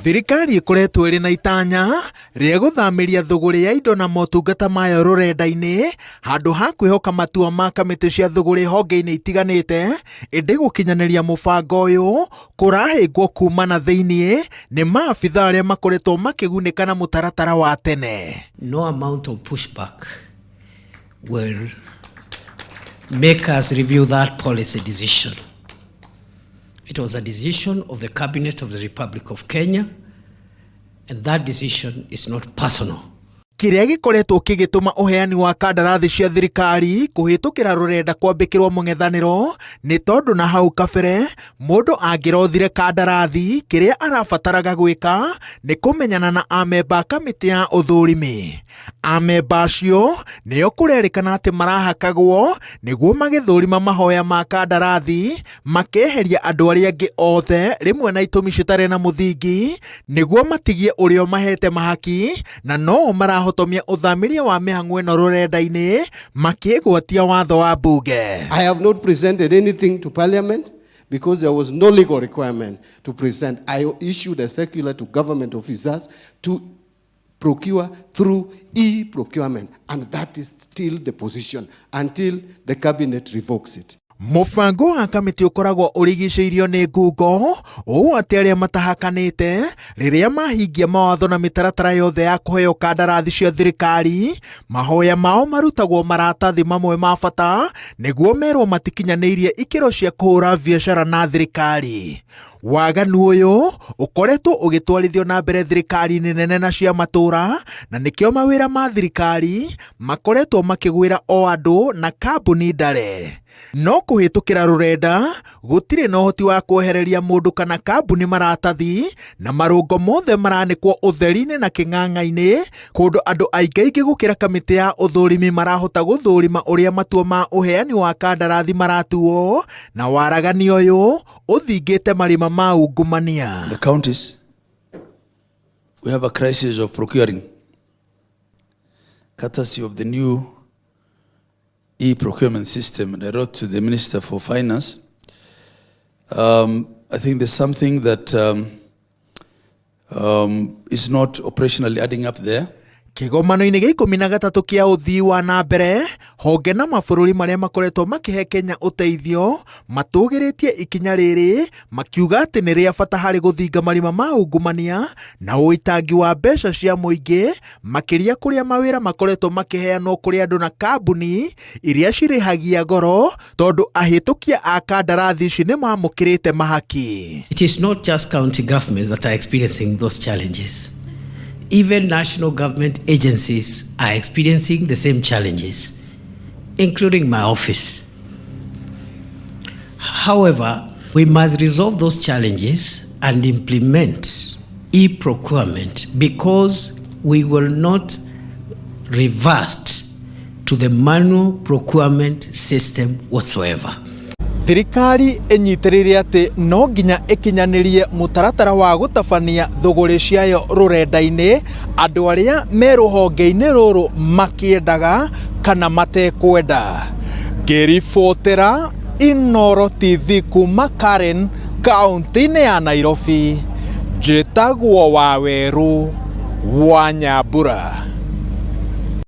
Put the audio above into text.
Thirikari ĩkoretwo ĩrĩ na itanya rĩa gũthamĩria thũgũrĩ ya indo na motungata mayo rũrenda-inĩ handũ ha kwĩhoka matua ma kamĩtĩ cia thũgũrĩ honge-inĩ itiganĩte, ĩndĩ gũkinyanĩria mũbango ũyũ kũrahĩngwo kuma na thĩinĩ nĩ maabitha arĩa makoretwo makĩgunĩka na mũtaratara wa tene. No amount of pushback will make us review that policy decision. It was a decision of the Cabinet of the Republic of Kenya, and that decision is not personal. Kĩrĩa gĩkoretwo kĩgĩtũma ũheani wa kandarathi cia thirikari kũhĩtũkĩra rũrenda kwambĩkĩrwo mũng'ethanĩro nĩ tondũ na hau kabere mũndũ angĩrothire kandarathi kĩrĩa arabataraga gwĩka nĩ kũmenyana na amemba a kamĩtĩ ya ũthũrimi. Amemba acio nĩo kũrerĩkana atĩ marahakagwo nĩguo magĩthũrima mahoya ma kandarathi makeheria andũ arĩa angĩ othe rĩmwe na itũmi citarĩ na mũthingi nĩguo matigie ũrĩa ũmahete mahaki na no marahotomia ũthamiria wa mĩhang'o ĩno rũrenda-inĩ makĩgwatia watho wa mbunge. I have not presented anything to Parliament because there was no legal requirement to present. I issued a circular to government officers to procure through e-procurement, and that is still the position until the cabinet revokes it. Mũbango wa kamĩtĩ ũkoragwo ũrigicĩirio nĩ ngungo ũũ atĩ arĩa matahakanĩte rĩrĩa mahingia mawatho na mĩtaratara yothe ya kũheo kandarathi cia thirikari mahoya mao marutagwo maratathi mamwe ma bata nĩguo merwo matikinyanĩirie ikĩro cia kũhũra biacara na thirikari. Waganu ũyũ ũkoretwo ũgĩtwarithio na mbere thirikari-inĩ nene na cia matũũra na nĩkĩo mawĩra ma thirikari makoretwo makĩgwĩra o andũ na kambuni ndare. No kũhĩtũkĩra rũrenda gũtirĩ na ũhoti wa kwehereria mũndũ kana kambuni maratathi na marũngo mothe maranĩkwo ũtheri-inĩ na kĩng'ang'a-inĩ kũndũ andũ aingaingĩ gũkĩra kamĩtĩ ya ũthũrimi marahota gũthũrima ũrĩa matua ma ũheani wa kandarathi maratuo na waragania ũyũ ũthingĩte marima ma ungumania. The counties, we have a crisis of procuring, courtesy of the new e-procurement system. And I wrote to the Minister for Finance. I think there's something that is not operationally adding up there. Kĩgomano-inĩ gĩa 13 kĩa ũthii wa na mbere honge na mabũrũri marĩa makoretwo makĩhe Kenya ũteithio matũgĩrĩtie ikinya rĩrĩ makiuga atĩ nĩ rĩa bata harĩ gũthinga marima ma ungumania na ũitangi wa mbeca cia mũingĩ makĩria kũrĩa mawĩra makoretwo makĩheanwo kũrĩ andũ na kambuni iria cirĩhagia goro tondũ ahĩtũkia a kandarathi ici nĩ mamũkĩrĩte mahaki. It is not just county governments that are experiencing those challenges. Even national government agencies are experiencing the same challenges, including my office. However, we must resolve those challenges and implement e-procurement because we will not revert to the manual procurement system whatsoever. Thirikari ĩnyitĩrĩire atĩ no nginya ĩkinyanĩrie mũtaratara wa gũtabania thũgũrĩ ciayo rũrenda-inĩ andũ arĩa me rũhonge-inĩ rũrũ makĩendaga kana matekwenda. Ngĩribotera Inooro TV kuma Karen kaunti-inĩ ya Nairobi, njĩtagwo Wawerũ wa Nyambura.